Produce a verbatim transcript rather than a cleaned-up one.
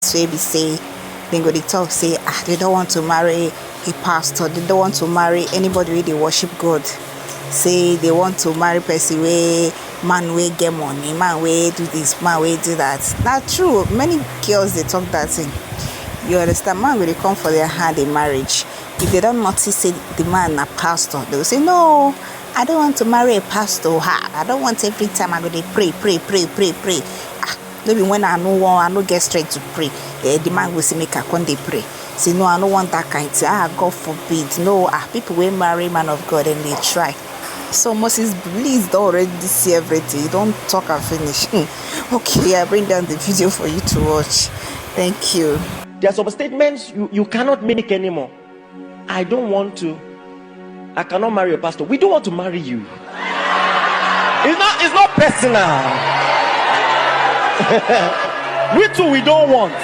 So e be say dem go dey talk say, ah, they don't want to marry a pastor, they don't want to marry anybody wey dey worship God. Say they want to marry person wey, man wey get money, man wey do this, man wey do that. Na true, many girls dey talk that thing. You understand? Man go dey come for their hand in marriage. If they don't notice say the man na pastor, they will say, no, I don't want to marry a pastor. Ha, I don't want every time I go dey pray, pray, pray, pray, pray. Ah, no be when I no wan, I no get strength to pray. Eh, the man go say make I come dey pray. Say no, I no want that kind thing. Ah, God forbid. No, ah, people wey marry man of God and they try. So Moses Bliss don already see everything. He don talk and finish. Hmm. Okay, I bring down the video for you to watch. Thank you. There are some statements you, you cannot make anymore. I don't want to. I cannot marry a pastor. We don't want to marry you. It's not, it's not personal. We too, we don't want.